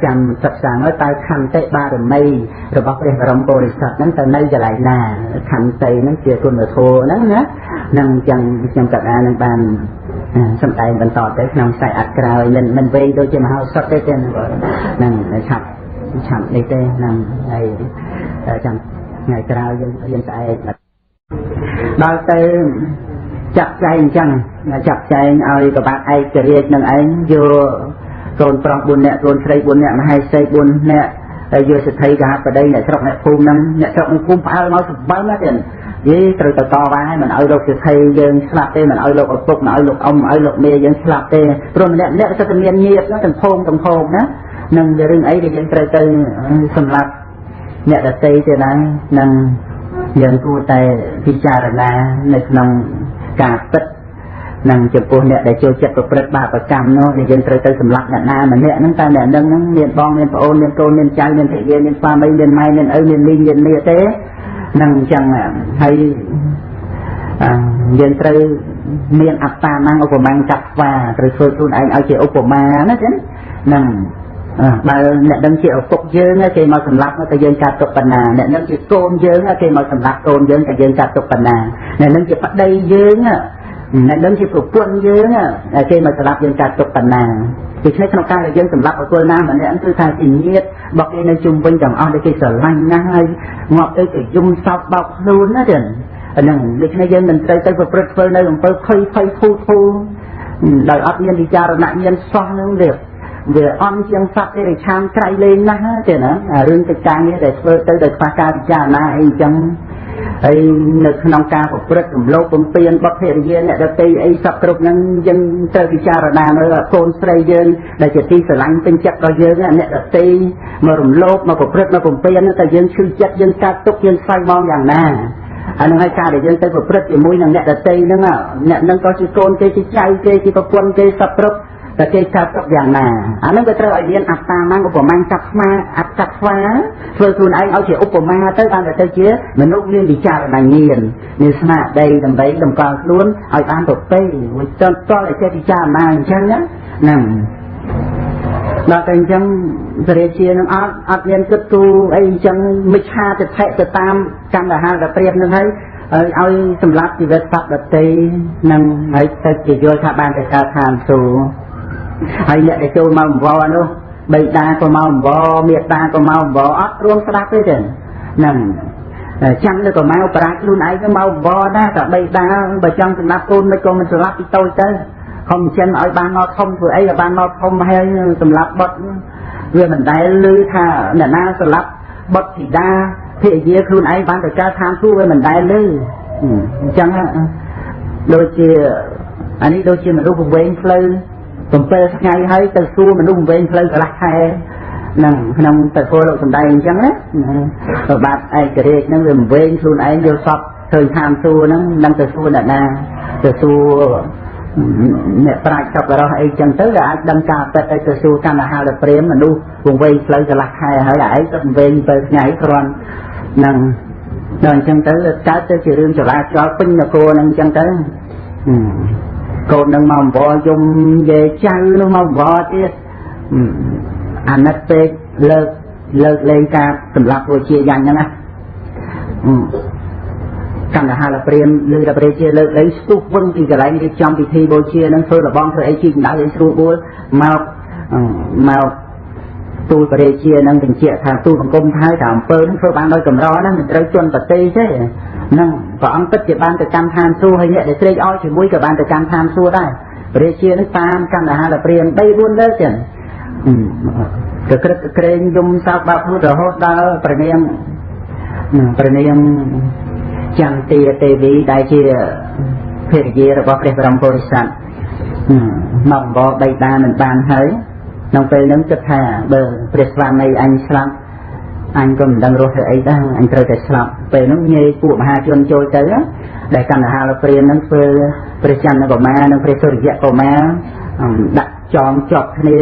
ចាំសិក្សាមើលតើខន្តិបារមីរបស់ព្រះបរមពុរិស័ទហ្នឹងទៅនៅកន្លែងណាខន្តីហ្នឹងជាគុណធម៌ហ្នឹងណានឹងចឹងខ្ញុំកដានឹងបានសម្ដែងបន្តទៅក្នុងខ្សែអត់ក្រោយមិនវែងដូចជាមហោសថទេទេនឹងឆាប់ឆាប់នេះទេនឹងហើយចាំថ្ងៃក្រោយយើងរៀនស្អែកដល់ទៅចាក់ចែងអញ្ចឹងចាក់ចែងឲ្យកបាទឯករាជ្យនឹងឯងយកកូនប្រុស4នាក់កូនស្រី4នាក់មហេសី4នាក់ហើយយកសិទ្ធិកហបតីអ្នកស្រុកអ្នកភូមិហ្នឹងអ្នកស្រុកអ្នកភូមិផ្អើលមកសម្បើមណាស់ទៀតយីត្រូវទៅតវ៉ាឲ្យមិនឲ្យលោកសិទ្ធិយើងស្លាប់ទេមិនឲ្យលោកឪពុកមិនឲ្យលោកអ៊ំមិនឲ្យលោកមេយើងស្លាប់ទេព្រោះម្នាក់ម្នាក់សិតតែមានញាតិទាំងភូមិទាំងភូមិណានឹងរឿងអីដែលយើងត្រូវទៅសម្លាប់អ្នកដទៃទេណានឹងយើងគួរតែពិចារណានៅក្នុងការពិតនិងចំពោះអ្នកដែលចូលចិត្តប្រព្រឹត្តបាបកម្មនោះដែលយើងត្រូវទៅសម្លាប់អ្នកណាម្នាក់ហ្នឹងតើអ្នកហ្នឹងមានបងមានប្អូនមានកូនមានចៅមានភរិយាមានស្វាមីមានម៉ែមានឪមានលីងមានមាទេនឹងអញ្ចឹងហើយយើងត្រូវមានអត្តានំឧបមាចត្វាត្រូវធ្វើខ្លួនឯងឲ្យជាឧបមាណាចឹងនឹងបើអ្នកដឹងជាឪពុកយើងគេមកសម្លាប់តែយើងកាត់ទុកបណ្ណាអ្នកនឹងជាកូនយើងគេមកសម្លាប់កូនយើងតែយើងកាត់ទុកបណ្ណាអ្នកនឹងជាប្តីយើងអ្នកនឹងជាប្រពន្ធយើងគេមកសម្លាប់យើងកាត់ទុកបណ្ណាដូច្នេះក្នុងការដែលយើងសម្លាប់បុគ្គលណាម្នាក់គឺថាជាញាតិរបស់គេនៅជុំវិញទាំងអស់ដែលគេស្រឡាញ់ណាស់ហើយងាប់ទៅគេយំសោកបោកខ្លួនណាទៀតហ្នឹងដូច្នេះយើងមិនត្រូវទៅប្រព្រឹត្តធ្វើនៅអំពើភ័យភ័យធូធូដោយអត់មានវិចារណញ្ញាណសោះហ្នឹងទេវាអន់ជាងសត្វទេរិឆានក្រៃលែងណាស់ទេណារឿងកិច្ចការងារដែលធ្វើទៅដោយខ្វះការពិចារណាអីចឹងហើយនៅក្នុងការប្រព្រឹត្តរំលោភបំពានបុត្រភរិយាអ្នកដទៃអីសពគ្រប់ហ្នឹងយើងត្រូវពិចារណាមើលកូនស្រីយើងដែលជាទីស្រឡាញ់ពេញចិត្តរបស់យើងអ្នកដទៃមករំលោភមកប្រព្រឹត្តមកបំពានតែយើងឈឺចិត្តយើងកើតទុក្ខយើងស្វែងមកយ៉ាងណាអានឹងហើយការដែលយើងទៅប្រព្រឹត្តជាមួយនឹងអ្នកដទៃហ្នឹងអ្នកហ្នឹងក៏ជាកូនគេជាចៅគេជាប្រពន្ធគេសពគ្រប់តែគេកើតទុកយ៉ាងណាអានឹងវាត្រូវឲ្យមានអត្តានំឧបមាចាប់ស្មាអត្តចាប់ស្វាធ្វើខ្លួនឯងឲ្យជាឧបមាទៅបានទៅជាមនុស្សមានវិចារណញ្ញាណមានស្មារតីដើម្បីតម្កល់ខ្លួនឲ្យបានប្រពៃវាតតឲ្យចេះពិចារណាអញ្ចឹងណាហ្នឹងដល់តែអញ្ចឹងព្រះរាជានឹងអត់មានគិតគូរអីអញ្ចឹងមិច្ឆាទិដ្ឋិទៅតាមកម្មរហាលព្រាមនឹងហើយឲ្យសម្លាប់ជីវិតសត្វដទៃនឹងហើយទៅជាយល់ថាបានទៅកើតឋានសួគ៌ហើយអ្នកដែលចូលមកអង្វរនោះបិតាក៏មកអង្វរមេតាក៏មកអង្វរអត់រួមស្ដាប់ទេទេហ្នឹងចាំទៅក៏មកប្រាជ្ញខ្លួនឯងក៏មកអង្វរដែរតែបិតាបើចង់សម្លាប់កូនមិនក៏មិនសម្លាប់ពីតូចទៅខំចិនឲ្យបានមកធំធ្វើអីឲ្យបានមកធំហើយសម្លាប់បុត្រវាមិនដែលឮថាអ្នកណាសម្លាប់បុត្រធីតាភរិយាខ្លួនឯងបានទៅកើតឋានសួគ៌វាមិនដែលឮអញ្ចឹងដូចជាអានេះដូចជាមនុស្សវែងផ្លូវ7ថ្ងៃហើយទៅសួរមនុស្សវែងផ្លូវកន្លះខែហ្នឹងក្នុងតកូលលោកសំដែងអញ្ចឹងណាប្របាទឯករាជ្យហ្នឹងវាវែងខ្លួនឯងយកសពឃើញឋានសួគ៌ហ្នឹងនឹងទៅសួរអ្នកណាទៅសួរអ្នកប្រាជ្ញសប្បុរសអីចឹងទៅវាអាចដឹងការពិតឲ្យទៅសួរកម្មហាលព្រាមមនុស្សវង្វេងផ្លូវកន្លះខែហើយឯងទៅវែង7ថ្ងៃគ្រាន់ហ្នឹងដល់អញ្ចឹងទៅកើតទៅជារឿងចរាចរណ៍ពេញនគរហ្នឹងអញ្ចឹងទៅកូននឹងមកអង្វរយំយាយចៅនោះមកអង្វរទៀតអាណិតពេកលើកលែងការសម្លាប់ប្រជាយ៉ាងហ្នឹងណាកម្មហាលព្រាមឬដល់ព្រះជាលើកលែងស្ទុះវឹងពីកន្លែងរៀបចំពិធីបូជានឹងធ្វើរបងធ្វើអីជីកដៅអីស្រួលបួលមកមកទូលព្រះជានឹងបញ្ជាក់ថាទូលបង្គំថាថាអំពើនឹងធ្វើបានដោយកម្រណាមិនត្រូវជន់ប្រទេសទេហ្នឹងព្រះអង្គពិតជាបានទៅកម្មឋានសួគ៌ហើយអ្នកដែលស្រេកអរជាមួយក៏បានទៅកម្មឋានសួគ៌ដែរព្រះជានឹងតាមកម្មហាលព្រាម3 4លើកចឹងកក្រឹកក្រែងយំសោកបាបខ្លួនរហូតដល់ព្រះនាងចន្ទាទេវីដែលជាភរិយារបស់ព្រះបរមពុរិស័ទមកអង្វរបិតាមិនបានហើយក្នុងពេលហ្នឹងគិតថាបើព្រះស្វាមីអញស្លាប់អញក៏មិនដឹងរស់ធ្វើអីដែរអញត្រូវតែស្លាប់ពេលហ្នឹងញ៉េពួកមហាជនចូលទៅដែលកណ្ដាលព្រាមហ្នឹងធ្វើព្រះចន្ទកុមារនិងព្រះសុរិយកុមារដាក់ចងជាប់គ្នា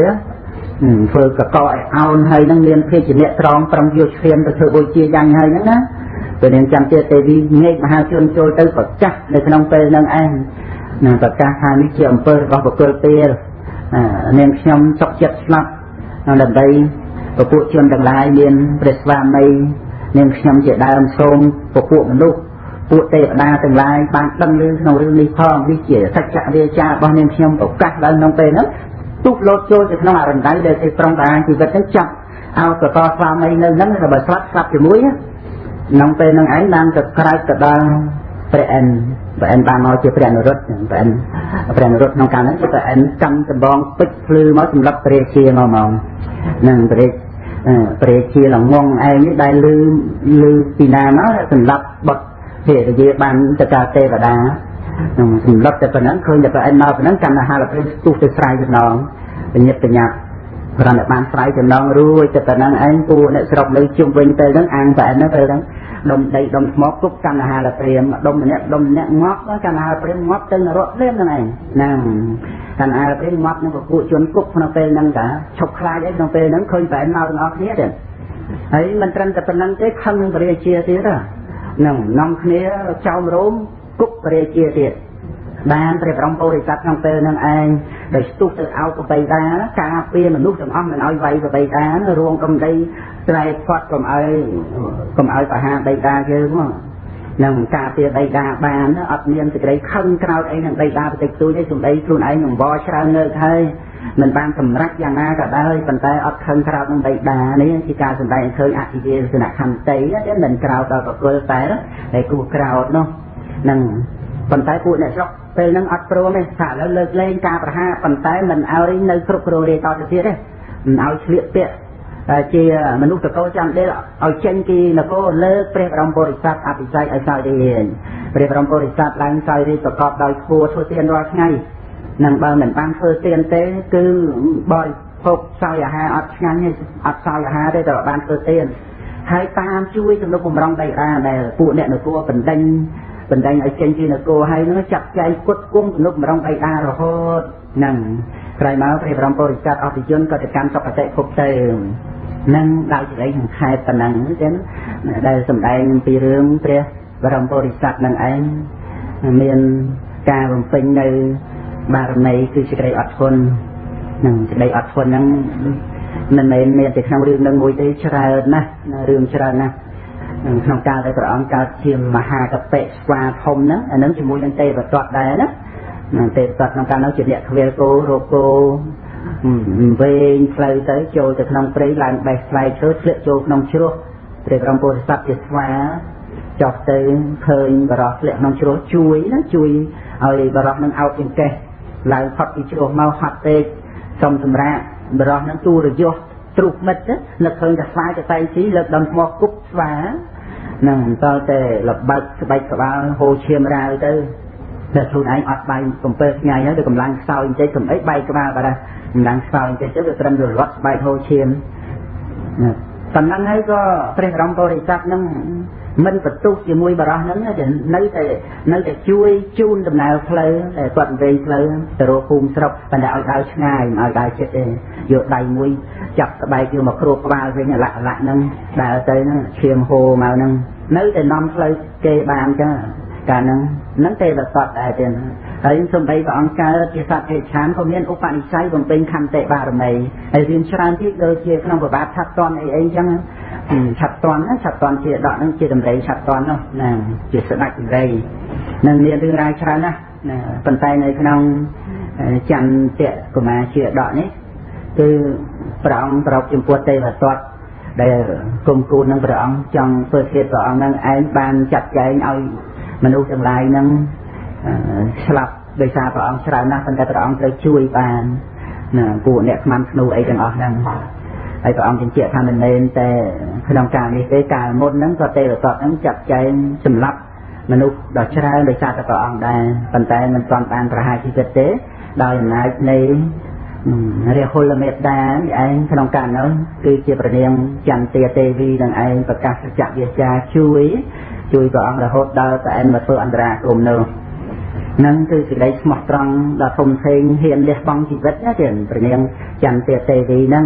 ធ្វើកកឲ្យអោនហើយហ្នឹងមានភេជ្ជៈត្រង់ប្រឹងយកឈាមទៅធ្វើបូជាយ៉ាងហើយហ្នឹងណាពេលនាងចន្ទាទេវីញែកមហាជនចូលទៅប្រកាសនៅក្នុងពេលហ្នឹងឯងនឹងប្រកាសថានេះជាអំពើរបស់បុគ្គលពេលនាងខ្ញុំសុខចិត្តស្លាប់ដើម្បី ពពួកជនទាំងឡាយមានព្រះស្វាមីនាងខ្ញុំជាដើមសូមពពួកមនុស្សពួកទេវតាទាំងឡាយបានដឹងឮក្នុងរឿងនេះផងនេះជាសច្ចវាចារបស់នាងខ្ញុំប្រកាសឡើងក្នុងពេលហ្នឹងទុះលោតចូលទៅក្នុងអរណ្ដៅដែលគេប្រុងប្រអាជីវិតហ្នឹងចាប់ឲ្យកតស្វាមីនៅហ្នឹងបើស្លាប់ស្លាប់ជាមួយក្នុងពេលហ្នឹងឯងបានទៅក្រោកទៅដល់ព្រះអិនព្រះអិនបានមកជាព្រះអនុរុទ្ធព្រះអិនព្រះអនុរុទ្ធក្នុងកាលហ្នឹងគឺព្រះអិនកាន់ដំបងពេជ្រភ្លឺមកសម្រាប់ព្រះជាមកមកនឹងព្រះជាល្ងងឯងនេះដែលលឺពីណាមកសម្រាប់បុត្រភរិយាបានទៅកើតទេវតានឹងសម្លឹកតែប៉ុណ្ណឹងឃើញតែព្រះអិនមកប៉ុណ្ណឹងកាន់អាហារព្រឹកស្ទុះទៅស្រែកចំណងបញ្ញាប់បញ្ញាប់គ្រាន់តែបានស្រែកចំណងរួចតែប៉ុណ្ណឹងឯងពួកអ្នកស្រុកនៅជុំវិញពេលហ្នឹងអាងព្រះអិនហ្នឹងពេលហ្នឹងដុំដីដុំថ្មគប់កាន់អាហារព្រាមដុំម្នាក់ដុំម្នាក់ងាប់កាន់អាហារព្រាមងាប់ទៅនរកព្រាមហ្នឹងឯងហ្នឹងកាន់អាហារព្រាមងាប់នឹងពពួកជនគប់ក្នុងពេលហ្នឹងតាឈប់ខ្លាចអីក្នុងពេលហ្នឹងឃើញព្រះអិនមកទាំងអស់គ្នាទេហើយមិនត្រឹមតែប៉ុណ្្នឹងទេខឹងព្រះរាជាទៀតហ្នឹងនាំគ្នាចោមរោមគប់ព្រះរាជាទៀតបានព្រះបរមពុរិស័ទក្នុងពេលហ្នឹងឯងដែលស្ទុះទៅអោបបិតាការពារមនុស្សទាំងអស់មិនឲ្យវាយបិតារួងកំដីស្រែកផាត់កុំឲ្យបហាបិតាយើងនឹងការពារបិតាបានអត់មានសេចក្តីខឹងក្រោធអីនឹងបិតាបន្តិចតួចទេសំដីខ្លួនឯងនឹងវល់ច្រើនលើកហើយមិនបានសម្រេចយ៉ាងណាក៏ដោយប៉ុន្តែអត់ខឹងក្រោធនឹងបិតានេះជាការសម្ដែងឃើញអធិយេសនខន្តីទេមិនក្រោធដល់ប្រគល់តែតែគួរក្រោធនោះនឹងប៉ុន្តែពួកអ្នកស្រុកពេលហ្នឹងអត់ព្រមទេថាឥឡូវលើកលែងការប្រហារប៉ុន្តែមិនឲ្យនៅគ្រប់គ្រងរាជតទៅទៀតទេមិនឲ្យឆ្លៀកពាក់ជាមនុស្សតកូលចាំដេលឲ្យចេញពីនគរលើកព្រះបរមពុរិស័ទអភិសេកឲ្យសោយរាជព្រះបរមពុរិស័ទឡើងសោយរាជប្រកបដោយធម៌ធ្វើទានរាល់ថ្ងៃនឹងបើមិនបានធ្វើទានទេគឺបរិភោគសោយអាហារអត់ឆ្ងាញ់ទេអត់សោយអាហារទេតែបានធ្វើទានហើយតាមជួយទំនុកបំរុងបិតាដែលពួកអ្នកនគរបណ្ដេញឲ្យចេញពីនគរហើយនឹងចាត់ចែងគុតគង់ទំនុកបំរុងបិតារហូតនឹងក្រោយមកព្រះបរមពុរិស័ទអភិជនក៏ទៅកាន់សុគតិភពទៅនឹងដោយសេចក្តីសង្ខេបប៉ុណ្ណឹងចឹងដែលសម្ដែងពីរឿងព្រះបរមពុរិស័ទនឹងឯងមានការបំពេញនៅបារមីគឺសេចក្តីអត់ធន់នឹងសេចក្តីអត់ធន់ហ្នឹងមិនមែនមានតែក្នុងរឿងនឹងមួយទេច្រើនណាស់រឿងច្រើនណាស់ក្នុងកាលដែលព្រះអង្គកើតជាមហាកបិស្វាធំហ្នឹងអានឹងជាមួយនឹងទេវទត្តដែរណាទេវទត្តក្នុងកាលនោះជាអ្នកខ្វៀលគោរកគោវែងផ្លូវទៅចូលទៅក្នុងព្រៃឡើងបេះផ្លែឈើធ្លាក់ចូលក្នុងជ្រោះព្រះបរមពុរិស័ទជាស្វាចុះទៅឃើញបរោះធ្លាក់ក្នុងជ្រោះជួយណាជួយឲ្យបរោះនឹងអោបចង្កេះឡើងផុតពីជ្រោះមកហត់ពេកសុំសម្រាកបរោះនឹងទូរយសទ្រុះមិត្តនឹកឃើញតែស្វាចតៃស៊ីលើកដំថ្មគប់ស្វានឹងតើតែលបើកស្បែកក្បាលហូរឈាមរាវទៅតែខ្លួនឯងអត់បាយ7ថ្ងៃហើយទៅកម្លាំងខ្សោយបន្តិចកុំអីបែកក្បាលបាត់ហើយកម្លាំងខ្សោយបន្តិចទៅវាត្រឹមរលត់ស្បែកហូរឈាមប៉ុណ្ណឹងហើយក៏ព្រះបរមពុរិស័ទនឹងមិនបន្ទុះជាមួយបរោះហ្នឹងទេនៅតែជួយជូនដំណើរផ្លូវតែគាត់វែងផ្លូវទៅរកភូមិស្រុកប៉ុន្តែឲ្យដើរឆ្ងាយមិនឲ្យដើរចិត្តទេយកដៃមួយចាប់ស្បែកយកមកគ្របក្បាលវិញអាឡាក់អាឡាក់ហ្នឹងដើរទៅហ្នឹងឈាមហូរមកហ្នឹងនៅតែនាំផ្លូវគេបានចឹងកាលហ្នឹងហ្នឹងទេវទត្តដែរទេហើយសំបីព្រះអង្គកើតជាសត្វទេឆានក៏មានឧបនិស្ស័យបំពេញខន្តិបារមីហើយរឿងច្រើនទៀតដូចជាក្នុងប្របាទឆាត់តន់អីអីចឹងឆាត់តន់ណាឆាត់តន់ជាដកហ្នឹងជាដំរីឆាត់តន់នោះណាជាស្ដេចដំរីនឹងមានរឿងរ៉ាវច្រើនណាស់ណាប៉ុន្តែនៅក្នុងចន្ទៈកុមារជាដកនេះគឺព្រះអង្គប្រោបចំពោះទេវទត្តដែលគុំគូននឹងព្រះអង្គចង់ធ្វើធាតព្រះអង្គនឹងឯងបានចាត់ចែងឲ្យមនុស្សទាំងឡាយនឹងស្លាប់ដោយសារព្រះអង្គច្រើនណាស់ប៉ុន្តែព្រះអង្គត្រូវជួយបានណាពួកអ្នកខ្មាំធ្នូអីទាំងអស់ហ្នឹងហើយព្រះអង្គបញ្ជាក់ថាមិនមែនតែក្នុងកាលនេះទេកាលមុនហ្នឹងក៏ទេវទត្តហ្នឹងចាត់ចែងសម្លាប់មនុស្សដ៏ច្រើនដោយសារតែព្រះអង្គដែរប៉ុន្តែមិនទាន់បានប្រហារជីវិតទេដោយអំណាចនៃរាហុលមេតានេះឯងក្នុងកាលនោះគឺជាព្រះនាងចន្ទាទេវីនឹងឯងប្រកាសសច្ចវាចាជួយព្រះអង្គរហូតដល់តែឯងមកធ្វើអន្តរាគមន៍នោះនឹងគឺសេចក្តីស្មោះត្រង់ដ៏ធំធេងហ៊ានលះបង់ជីវិតណាទៀតព្រះនាងចន្ទាទេវីនឹង